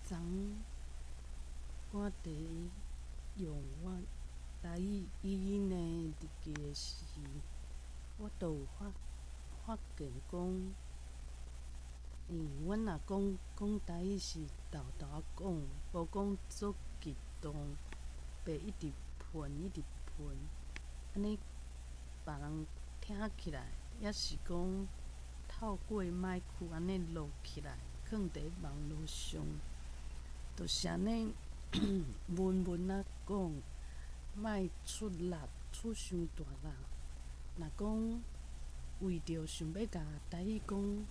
昨我佇用我台語語音的日記的時，我都有發現講，阮若講講台語是沓沓仔講，無講足激動，袂一直噴一直噴，按呢別人聽起來，抑是講透過麥克按呢錄起來，囥佇網路上，就是按呢悶悶仔講，莫出力，出傷大力。若講為著想欲共台語講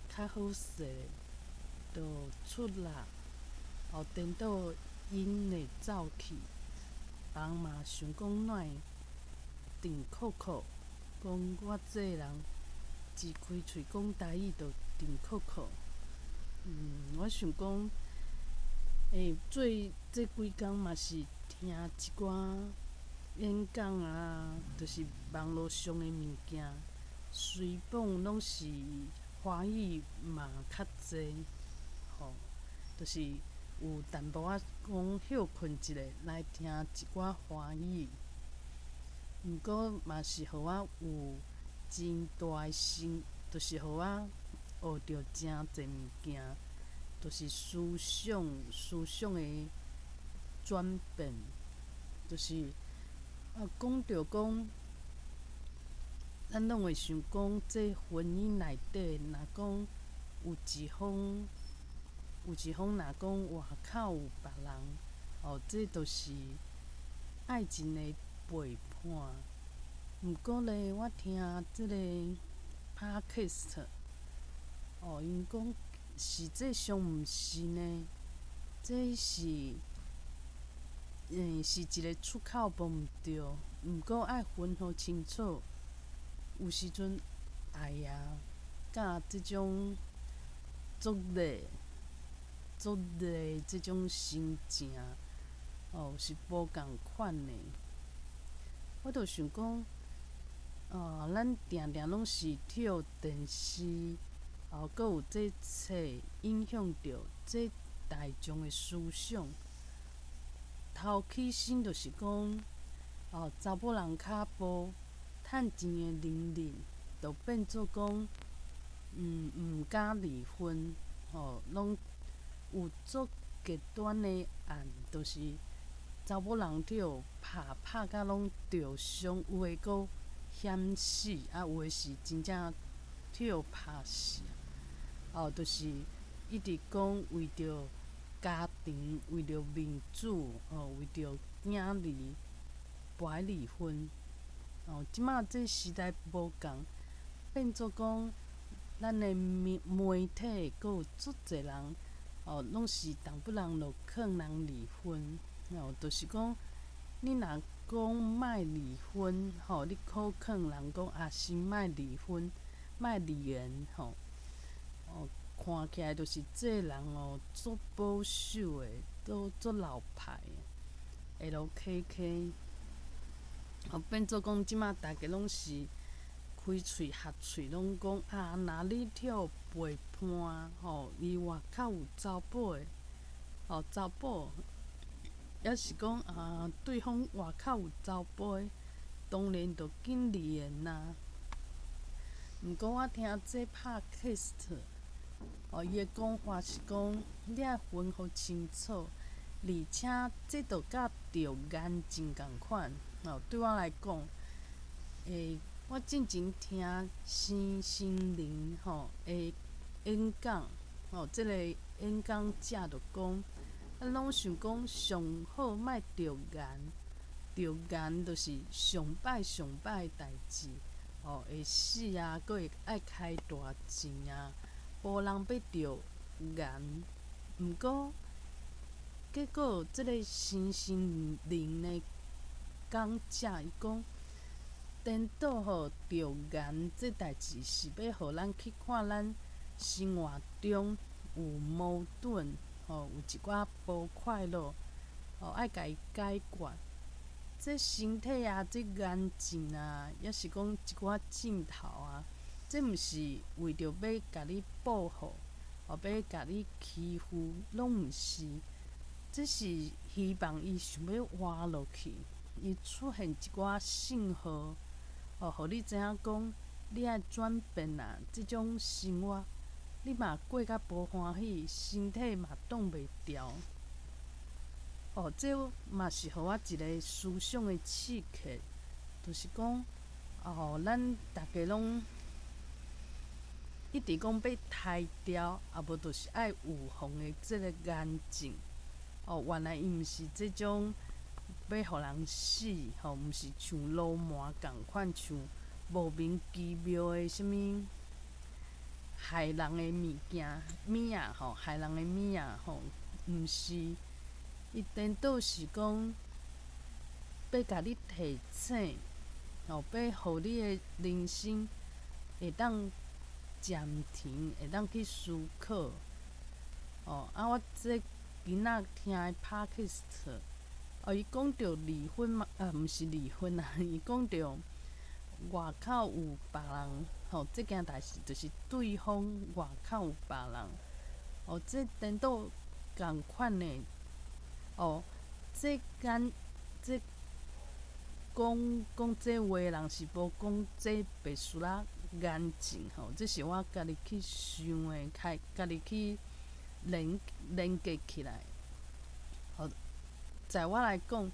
較好勢，就出力，予顛倒音會走去，別人嘛想講哪會長扣扣，講我這个人一開喙講台語就長扣扣。我想講，做這幾工嘛是聽一寡演講啊，就是網路上的物件，隨訪攏是華語嘛較濟，吼，就是有淡薄仔講歇睏一下來聽一寡華語，毋過嘛是予我有真大的心，就是予我學著誠濟物件，就是思想思想的轉變，就是啊講著講，咱攏會想講，這婚姻內底，若講有一方，有一方若講外口有別人，哦，這就是愛情的背叛。毋過咧，我聽這个 podcast，哦，𪜶講實際上毋是呢，這是，是一个出口無毋對，毋過愛分予清楚。有時陣愛啊，佮這種足熱、足熱這種心情，哦，是無仝款的。我就想講，啊，咱定定攏是透電視，哦，閣有這冊影響著這大眾的思想。頭起身就是講，哦，查某人較無趁錢的能力，就變做講，毋敢離婚，吼，攏有足極端的案，就是查某人去予拍拍甲攏著傷，有的閣險死，啊，有的是真正去予拍死。哦，就是一直講為著家庭，為著面子，哦，為著囝兒，無愛離婚。哦，這馬這時代無仝，變做講，咱的媒媒體閣有足濟人，哦，攏是逐擺人就勸人離婚，哦，就是講，你若講莫離婚，吼，你苦勸人講啊，先莫離婚，莫離緣，吼，哦，看起來就是這个人哦，足保守的，都足老派的，LKK。哦，變做講，這馬大家攏是開喙合喙攏講啊，若你去予背叛，吼，伊外口有查埔的，哦，查埔，抑是講啊，對方外口有查埔的，當然就緊離緣啊。毋過我聽這 podcast，哦，伊的講法是講，你愛分予清楚，而且這就佮著緣真仝款。哦，對我來講，我進前聽身心靈吼的演講，吼，這個演講者就講，咱攏想講上好莫著緣，著緣就是上歹上歹的代誌，哦，會死啊，閣會愛開大錢啊，無人欲著緣。毋過結果，這个身心靈的講者伊講，顛倒吼著緣這代誌是欲予咱去看咱生活中有矛盾，吼，有一寡無快樂，吼，愛共伊解決。這身體啊，這眼睛啊，抑是講一寡鏡頭啊，這毋是為著欲共你報復，哦，欲共你欺負，攏毋是。這是希望伊想欲活落去，伊出現一寡信號，哦，予你知影講，你愛轉變啊，這種生活，你嘛過甲無歡喜，身體嘛擋袂牢。哦，這嘛是予我一个思想的刺激，就是講，哦，咱逐家攏一直講欲刣掉，啊無就是愛預防的這个癌症。哦，原來伊毋是這種欲予人死，吼，毋是像鱸鰻仝款，像莫名其妙的啥物害人的物件物仔吼，害人的物仔吼，毋是。伊顛倒是講，欲共你提醒，吼，欲予你的人生會當暫停，會當去思考。哦，啊，我這今仔聽的 Podcast，哦，伊講著離婚嘛，啊，毋是離婚啊，伊講著外口有別人，吼，這件代誌就是對方外口有別人，哦，這顛倒仝款的。哦，這間這講講這話的人是無講這白事啦癌症吼，這是我家己去想的，開家己去連連結起來。哦，在我來講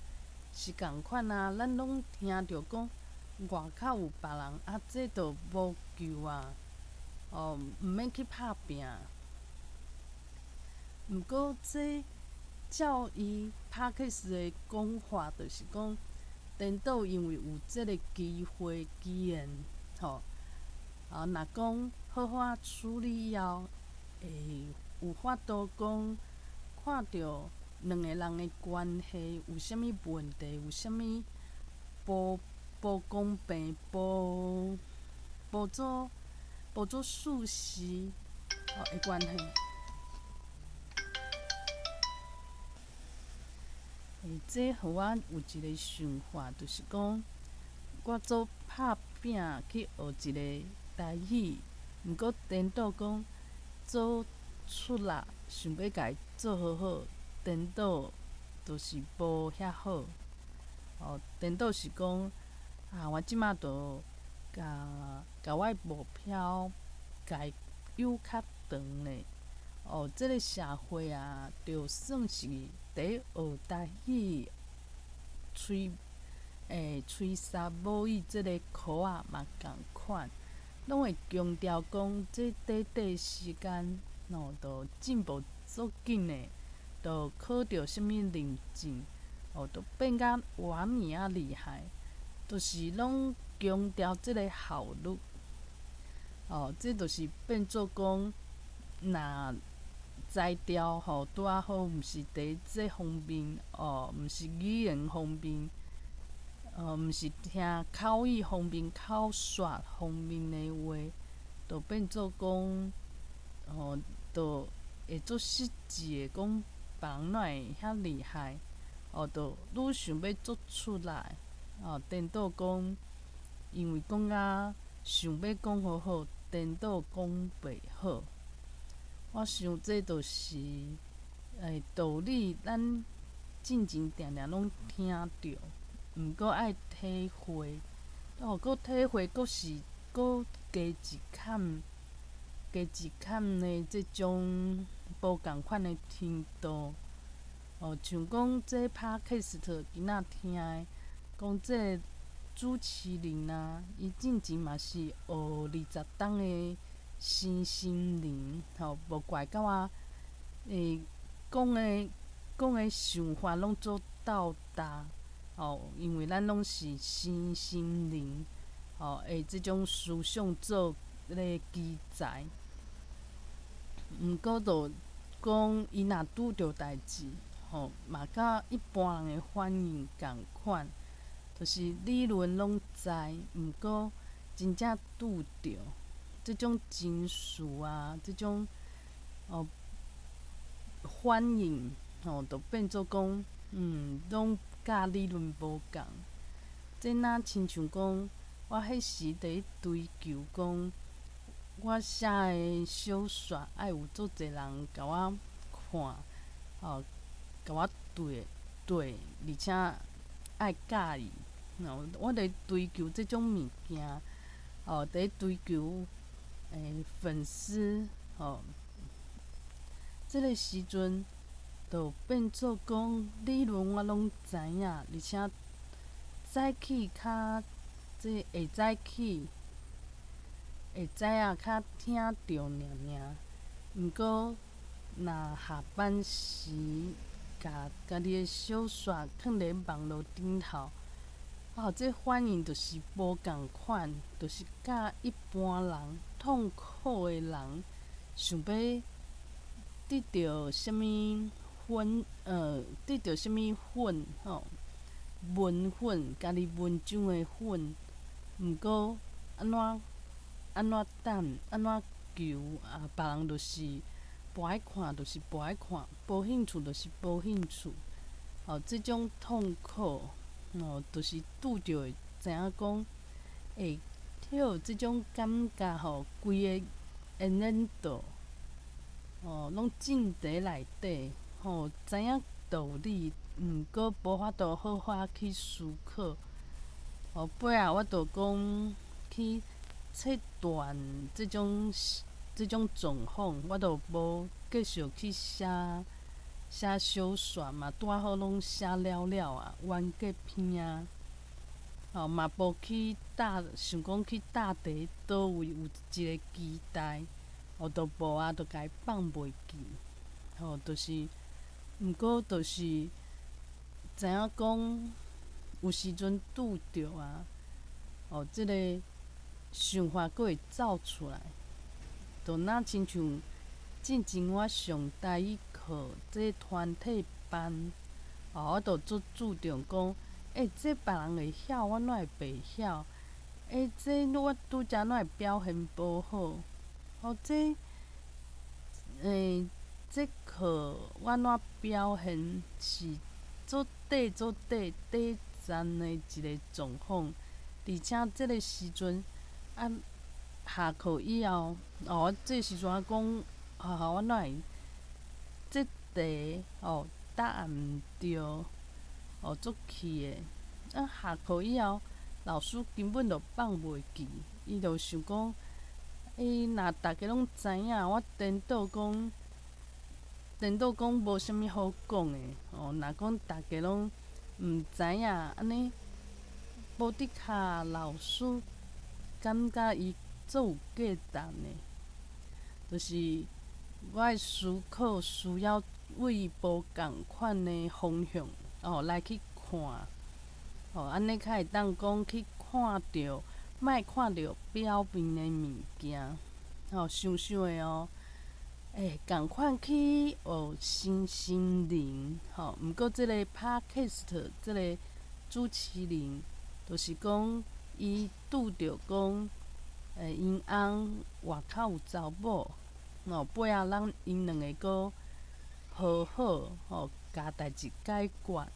是仝款啊，咱攏聽著講外口有別人啊，這就無救啊！哦，毋免去拍拚。毋過這照伊 Podcast 的講法，就是講，顛倒因為有這个機會機緣，吼，啊，若講好好仔處理了後，會有法度講看著兩個人的關係有啥物問題，有啥物無無公平、無無做無做事實的關係。欸，這予我有一个想法，就是講，我做拍拚去學一个台語，毋過顛倒講做出力，想欲共伊做好好，顛倒就是無遐好。哦，顛倒是講，啊，我這馬就共共我的目標共伊幼較長咧。哦，這个社會啊，就算是佇學台語、吹欸吹捒母語這个科仔嘛仝款，攏會強調講，這短短時間，哦，就進步足緊的，就考著啥物認證，哦，都變甲偌爾仔厲害，就是攏強調這个效率。哦，這就是變做講，若才調吼拄仔好，毋是佇這方面哦，毋是語言方面，毋是聽口語方面、口說方面的話，就變做講，吼，就會做實際的講，別人哪會遐厲害？哦，就愈想欲做出來，哦，顛倒講，因為講甲想欲講好好，顛倒講袂好。我想這就是欸道理，咱進前定定攏聽著，毋過愛體會，哦，閣體會，閣是閣加一坎，加一坎的這種無仝款的程度。哦，像講這 Podcast 今仔聽的，講這主持人啊，伊進前嘛是學20冬的。身心靈，吼，無怪甲我欸講的講的想法攏做鬥搭，吼，因為咱攏是身心靈，吼，的這種思想做咧基材。毋過就講伊若拄著代誌，吼，嘛佮一般人的反應仝款，就是理論攏知，毋過真正拄著。這種情緒啊，這種哦反應吼，就變做講，攏佮理論無仝。這若親像講，我彼時佇咧追求講，我寫的小說愛有足濟人共我看，吼，共我對對，而且愛佮意。吼，我咧追求這種物件，吼，佇追求粉絲，吼，這个時陣就變做講理論我攏知影，而且早起較這會早起，會知影較聽著爾爾。毋過，若下班時共家己的小說囥佇網路頂頭，哦，這反應就是無仝款，就是佮一般人痛苦的人想欲得著啥物粉，得著啥物粉吼，文粉，家己文章的粉。毋過按怎按怎等，按怎求啊？別人就是無愛看，就是無愛看；無興趣，就是無興趣。哦，這種痛苦，哦，就是拄著會知影講，會有這種感覺吼，規個緣緣道，哦，攏浸佇內底，吼，知影道理，毋過無法度好好去思考。哦，尾仔我就講去切斷這種狀況，我就無繼續去寫寫小說嘛，拄仔好攏寫了了啊，完結篇啊，哦嘛無去搭想講去搭佇佗位有一個期待，哦，都無啊，就共伊放袂記，吼，就是，毋過就是知影講有時陣拄著啊，哦，這个想法閣會走出來，就若親像進前我上台語課這團體班，哦，我就足注重講，欸，這別人會曉，我哪會袂曉？欸，這我拄才哪會表現無好？哦，這，欸，這課我怎表現是足底足底底層的一個狀況，而且這个時陣啊，下課以後，哦，我這時陣我講，學校我哪會這題哦答案毋對，哦足氣的。啊，下課以後，老師根本就放袂記，伊就想講，欸，若逐家攏知影，我顛倒講，顛倒講無啥物好講的，哦，若講逐家攏毋知影，按呢，無的確老師感覺伊足有價值的，就是我的思考需要為無仝款的方向哦來去看，哦，按呢較會當講去看著，莫看著表面的物件，哦，想想的哦，欸，仝款去學身心靈，吼，毋過這個 Podcast 這個主持人，就是講伊拄著講，欸，𪜶翁外口有查某，哦，尾仔咱𪜶兩个閣和好，吼，共代誌解決。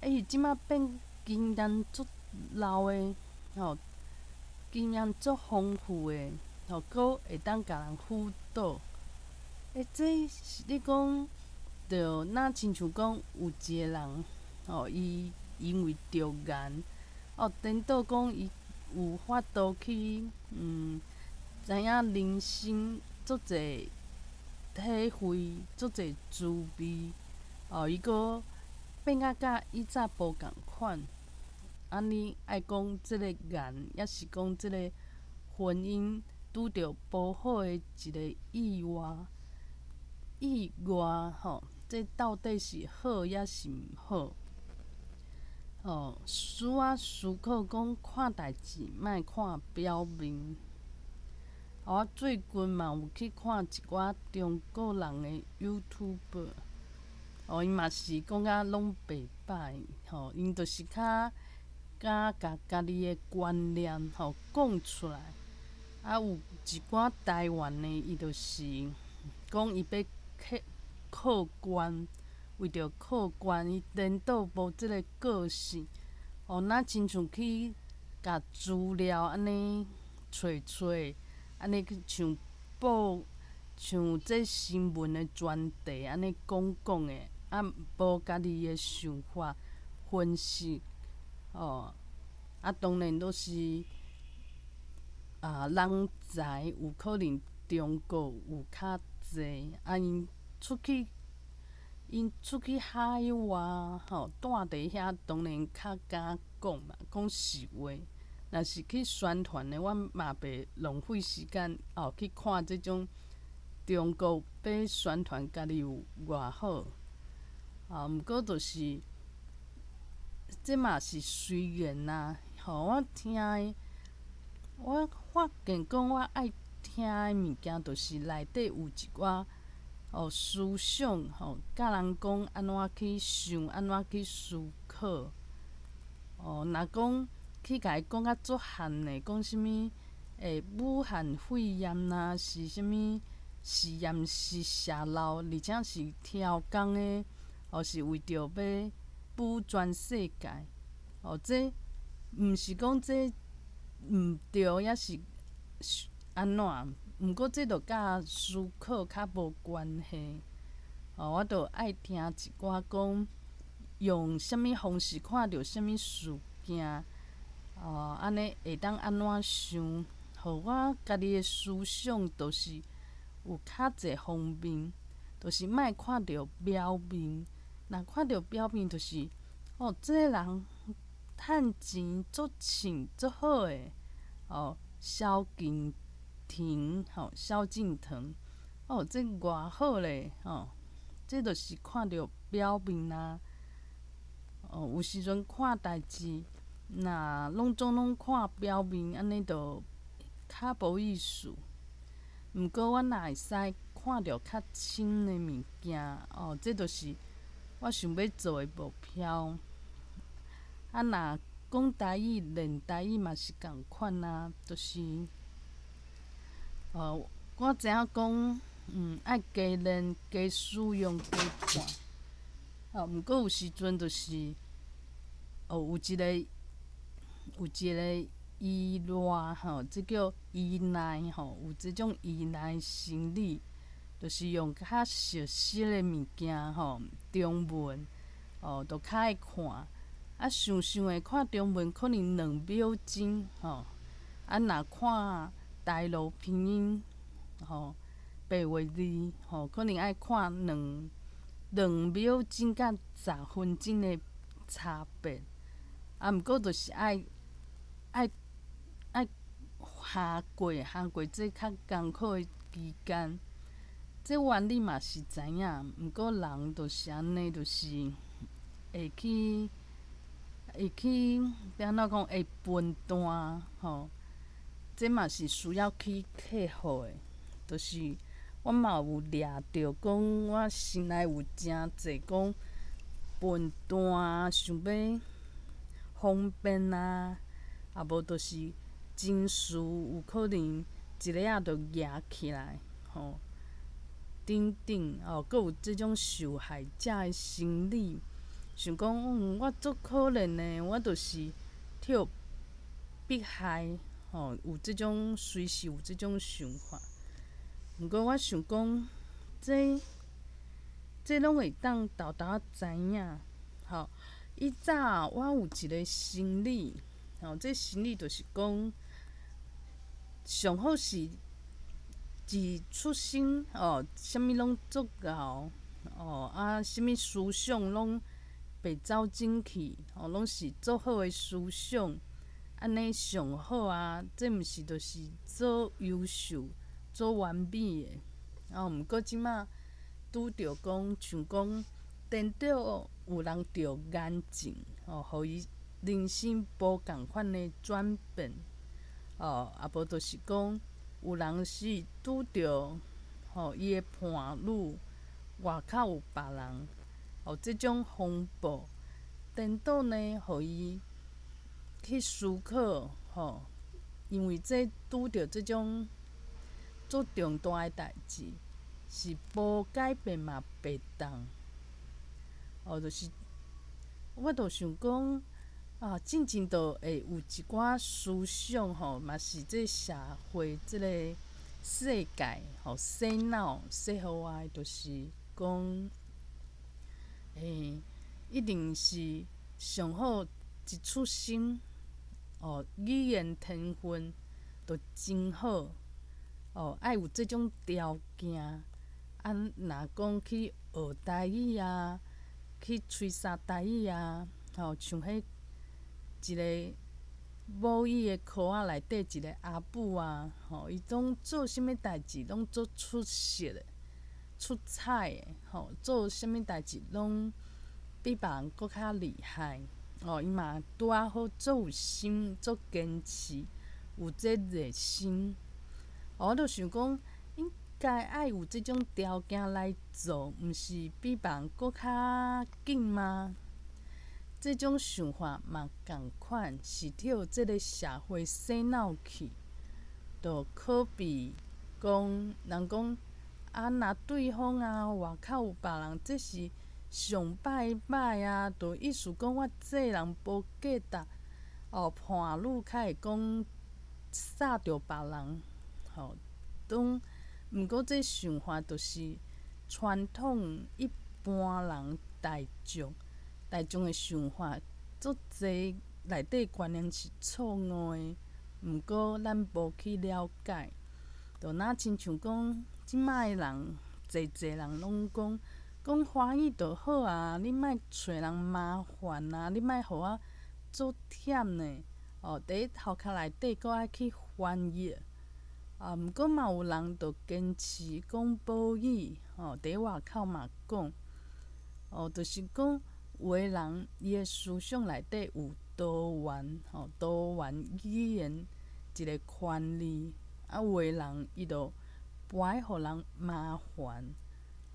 欸，伊這馬變經驗足老的，吼，經驗足豐富的，吼，閣會當共人輔導。欸，這是你講，就若親像講有一个人，吼，伊因為著緣，哦，顛倒講伊有法度去，知影人生足濟體會，足濟滋味，哦，伊閣變甲佮以早無仝款。按呢愛講這个緣，抑是講這个婚姻拄著無好的一个意外，意外吼，這到底是好抑是毋好？哦，使我思考講看代誌莫看表面。我最近嘛有去看一寡中國人的 YouTuber，哦，伊嘛是講甲攏袂歹，吼，𪜶就是較敢共家己的觀念吼講出來。啊，有一寡台灣的，伊就是講伊欲去擴關，為著擴關，伊顛倒無這个個性，哦，若親像去共資料按呢揣揣，按呢去像報像這新聞的專題按呢講講的，啊無家己的想法分析，哦，啊當然都是啊人才有可能中國有較濟，啊𪜶出去𪜶出去海外吼，蹛佇遐當然較敢講嘛，講實話。若是去宣傳的，我嘛袂浪費時間哦去看這種中國欲宣傳家己有偌好，啊，毋過就是這嘛是隨緣啊。吼，我聽的，我發現講我愛聽的物件，就是內底有一寡哦思想吼，教人講按怎去想，按怎去思考。哦，若講去共伊講甲足玄的，講啥物？武漢肺炎啊，是啥物實驗室洩漏，而且是超工的，哦，是為著欲補全世界。哦，這毋是講這毋對，抑是按怎？毋過這著佮思考較無關係。哦，我著愛聽一寡講用啥物方式看著啥物事件，哦，按呢會當按怎想，予我家己的思想，就是有較濟方面，就是莫看著表面。若看著表面，就是哦，這个人趁錢足凊足好的，哦，蕭敬騰吼，蕭敬騰，哦，這偌好咧，吼，這就是看著表面啊。哦，有時陣看代誌，若攏總攏看表面，按呢就較無意思。毋過我若會使看著較深的物件，哦，這就是我想欲做的目標。啊，若講台語練台語嘛是仝款啊，就是，哦，我知影講，愛加練、加使用、加看。哦，毋過有時陣就是，哦，有一個依賴吼，這叫依賴吼，有這種依賴心理，就是用較熟悉的物件吼，中文，哦，就較愛看。啊，想想會看中文可能2秒鐘吼，啊，若看大陸拼音吼，白話字吼，可能愛看兩秒鐘佮10分鐘的差別。啊，毋過就是愛下過這較艱苦的期間，這原理嘛是知影，毋過人就是按呢，就是會去欲按怎講，會分段吼，這嘛是需要去克服的。就是我嘛有掠著講，我心內有誠濟講笨蛋，想欲方便啊，啊無就是情緒有可能一下仔就夯起來，吼，等等，哦，閣有這種受害者的心理，想講，我足可憐的，我就是予迫害，吼，有這種隨時有這種想法。毋過我想講，這攏會當沓沓知影，吼。以早我有一个心理，吼，這心理就是講，上好是自出生哦，啥物攏足𠢕，哦啊，啥物思想攏袂走進去，哦，攏是足好的思想，按呢上好啊！這毋是就是足優秀、足完美的。哦，毋過這馬拄著講，像講顛倒有人著癌症，哦，予伊人生無仝款的轉變，哦，啊無就是講有人是拄著，吼，伊的伴侶外口有別人，哦，這種風暴，顛倒呢，予伊去思考，吼，因為這拄著這種足重大的代誌，是無改變嘛袂當。哦，就是我就想講，啊，進前就會有一寡思想吼，嘛是這社會這个世界吼洗脑洗予我的，就是讲，一定是上好一出生，哦，语言天分就真好，哦，愛有這種條件。啊，若講去學台語啊，去吹沙台語啊，吼，像彼一个母語的課仔內底一个阿母啊，吼，伊攏做啥物代誌攏足出色的、出彩的，吼，做啥物代誌攏比別人閣較厲害。哦，伊嘛拄仔好足有心、足堅持，有這熱心。哦，我就想講，應該愛有這種條件來做，毋是比別人閣較緊嗎？這種想法嘛仝款，是予這个社會洗腦去，就可比講，人講啊，若對方啊，外口有別人，這是上歹歹啊，就意思講我這人無價值，哦，伴侶較會講煞著別人，吼，當毋過這想法就是傳統一般人大眾大眾的想法，足濟內底觀念是錯誤的，毋過咱無去了解，就若親像講，這擺的人，濟濟人攏講。講華語就好啊，你莫揣人麻煩啊，你莫予我足忝呢。哦，佇頭殼內底閣愛去翻譯，啊，毋過嘛有人就堅持講母語，吼，佇外口嘛講，哦，就是講有的人伊的思想內底有多元，吼，多元語言一个權利，啊，有的人伊就不愛予人麻煩。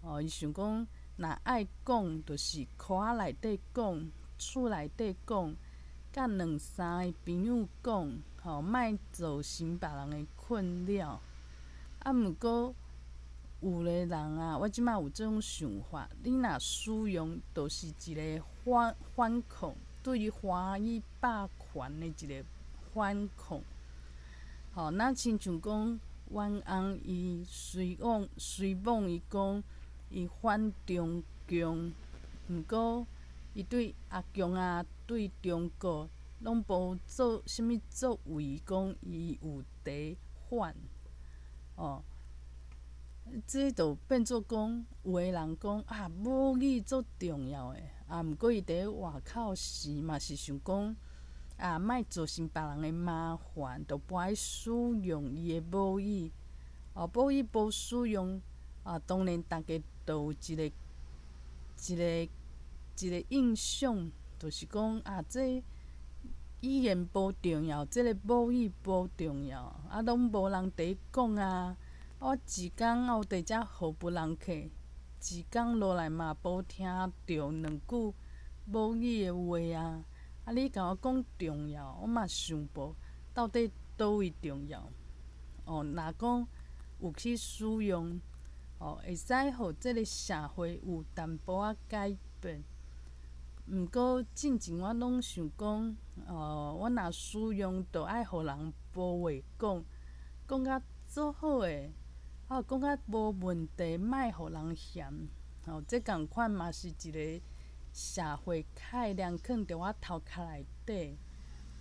哦，伊想講，若愛講，就是課仔內底講，厝內底講，佮兩三个朋友講，吼，莫造成別人的困擾。啊，毋過有的人啊，我這擺有這種想法，你若使用，就是一个反反抗，對於華語霸權的一个反抗。吼，若親像講，阮翁伊雖講雖罔伊講。伊反中共，毋過伊對阿共啊，對中國攏無做啥物作為，講伊有佇反，哦，這就變做講，有的人講啊，母語足重要的，啊，毋過伊佇外口時嘛是想講，啊，莫造成別人的麻煩，就無愛使用伊的母語，哦，母語無使用。啊，當然，逐家都有一個、一個、一個印象，就是講啊，這語言無重要，這个母語無重要，啊，攏無人佇講啊。我一工我佇遮服務人客，一工落來嘛無聽著兩句母語的話啊。啊，你共我講重要，我嘛想無到底佗位重要。哦，若講有去使用。哦，會使予這个社會有淡薄仔改變。毋過進前我攏想講，哦，我若使用，就愛予人無話講，講甲足好的，啊，講甲無問題，莫予人嫌。哦，這仝款嘛是一个社會概念，囥佇我頭殼內底。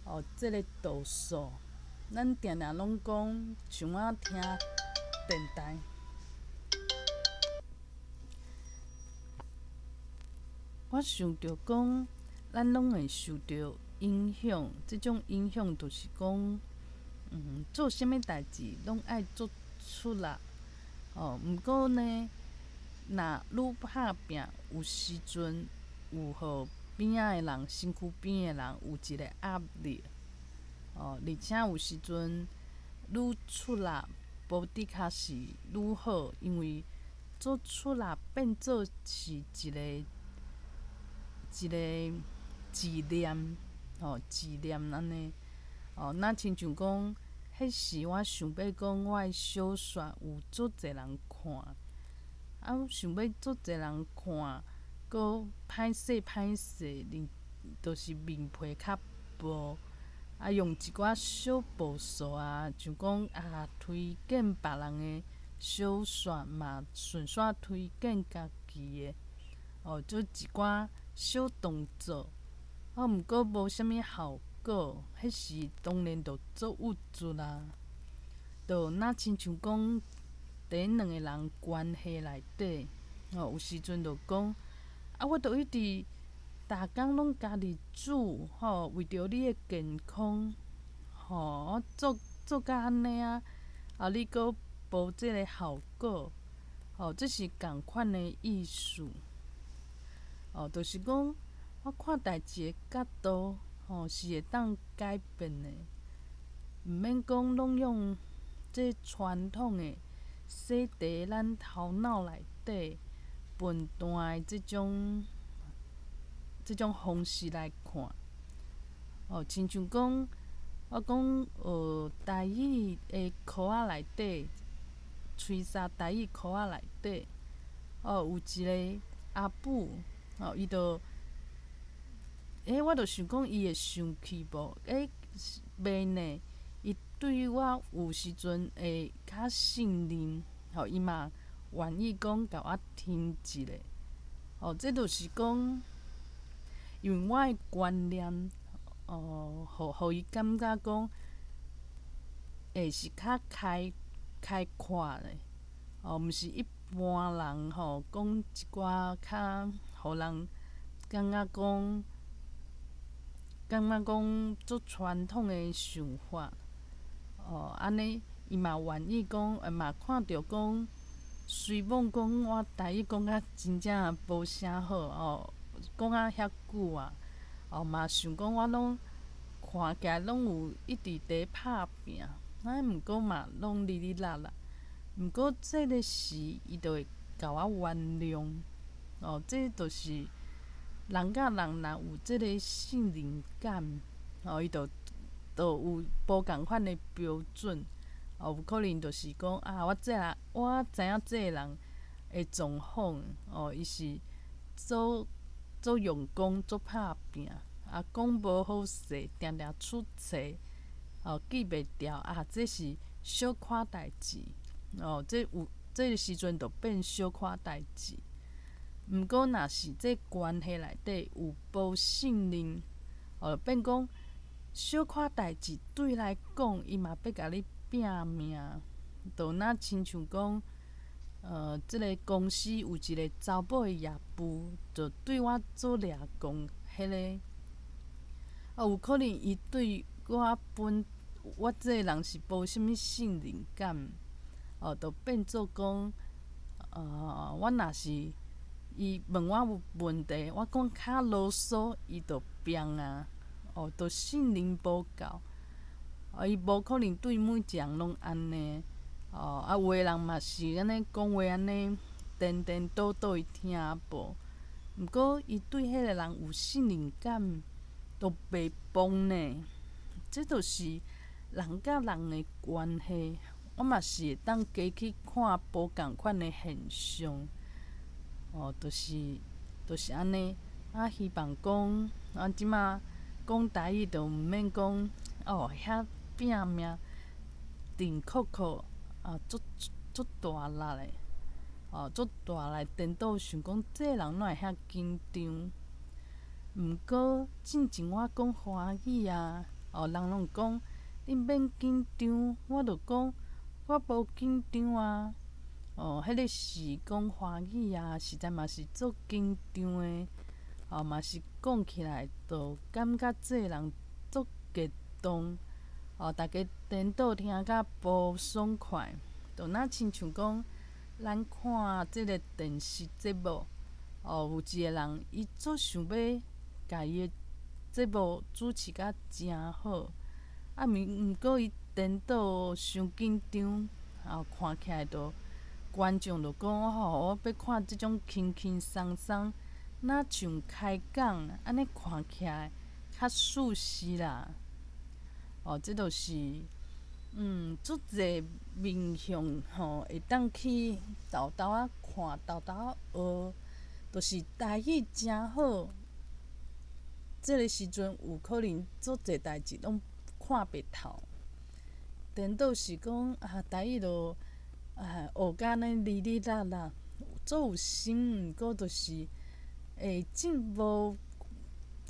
哦，這个度數，咱定定攏講，像我聽電台。我想著講，咱攏會受著影響，這種影響就是講，做啥物代誌攏愛做出力，哦。毋過呢，若愈拍拚，有時陣有予邊仔的人、身軀邊的人有一個壓力，哦，而且有時陣愈出力，無的確是愈好，因為做出力變做是一個。一个執念，吼，執念按呢，哦，若親像講，彼時我想欲講我的小說有足濟人看，啊，我想欲足濟人看，閣歹勢歹勢，就是面皮較薄，啊，用一寡小步數啊，像講啊，推薦別人的小說嘛，順紲推薦家己的，哦，做一寡小動作，啊，毋過無啥物效果，彼時當然就足鬱卒啦，就若親像講，佇兩個人關係內底，哦，有時陣就講，啊，我都一直逐工攏家己煮，吼，為著你的健康，吼，我做做甲按呢啊，啊，你閣無這个效果，吼，這是仝款的意思。哦，就是講，我看代誌的角度，吼，是會當改變的，毋免講攏用這傳統的洗佇咱頭腦內底笨蛋的這種方式來看。哦，親像講，我講學台語的課仔內底，吹沙台語課仔內底，哦，有一个阿母，哦，伊就，欸，我就想講伊會生氣無？欸，袂呢，伊對我有時陣會較信任，吼，伊嘛願意講共我聽一下。哦，這就是講，因為我的觀念，哦，予伊感覺講，會是較開開闊的，哦，毋是一般人吼講一寡較予人感覺講足傳統的想法，哦，按呢伊嘛願意講，嘛看著講，雖罔講我台語講甲真正無啥好哦，講啊遐久啊，哦嘛想講我攏看起來攏有一直佇拍拚，啊毋過嘛攏哩哩啦啦，毋過這个時伊就會共我原諒，哦，這就是人佮人若有這个信任感，哦，伊就就有無仝款的標準，哦，有可能就是講啊，我這人我知影這个人的狀況，哦，伊是做做用功、做拍拚，啊，講無好勢，定定出錯，哦，記袂牢啊，這是小可代誌，哦，這有這个時陣就變小可代誌。毋過，若是這關係內底有無信任，哦，變講小可代誌對伊來講，伊嘛欲共你拚命，就若親像講，這个公司有一个查某的業務，就對我做掠狂，彼个，啊，有可能伊對我本我這个人是無啥物信任感，哦，就變做講，我若是伊問我有問題，我講較囉嗦，伊就變啊，哦，就信任無夠，啊，伊無可能對每一個人攏按呢，哦，啊，有的人嘛是按呢講話按呢顛顛倒倒，伊聽無，毋過伊對彼个人有信任感，都袂崩呢。這就是人佮人的關係，我嘛是會當加去看無仝款的現象。哦，就是按呢，啊，希望講，啊，這馬講台語就毋免講，哦，遐拚命，定扣扣啊，足足大力的，哦，足大力顛倒，想講這个人哪會遐緊張？毋過進前我講華語啊，哦，人攏講你免緊張，我就講我無緊張啊。哦，彼个時講華語啊，實在嘛是足緊張的，哦，嘛是講起來就感覺這个人足激動，哦，逐家顛倒聽甲無爽快，就若親像講咱看這个電視節目，哦，有一个人伊足想欲共伊的節目主持甲誠好，啊，毋過伊顛倒傷緊張，哦，看起來就觀眾就講吼，我欲看這種輕輕鬆鬆，若像開講按呢看起來較舒適啦。哦，這就是足濟面向吼，會當去沓沓仔看，沓沓仔學，就是台語誠好。這个時陣有可能足濟代誌攏看袂透。顛倒是講啊，台語就啊學甲按呢哩哩啦啦，足有心，毋過就是會進步，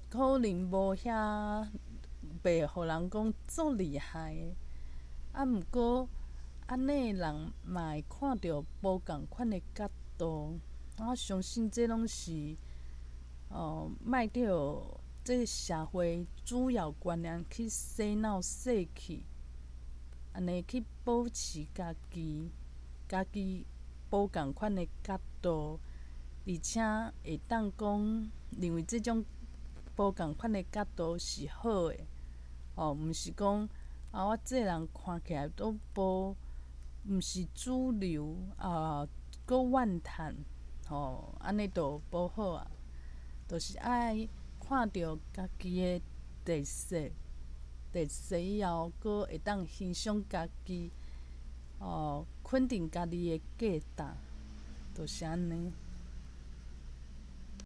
可能無遐袂予人講足厲害的。啊，毋過按呢的人嘛會看著無仝款的角度，我相信這攏是哦，莫去予這个社會主要觀念去洗腦洗去，按呢去保持家己，家己無仝款的角度，而且會當講認為這種無仝款的角度是好的，吼，毋是講啊，我這个人看起來都無，毋是主流啊，閣怨嘆，吼，按呢就無好啊，就是愛看著家己的特色，特色以後，閣會當欣賞家己，哦，肯定家己的價值，就是按呢。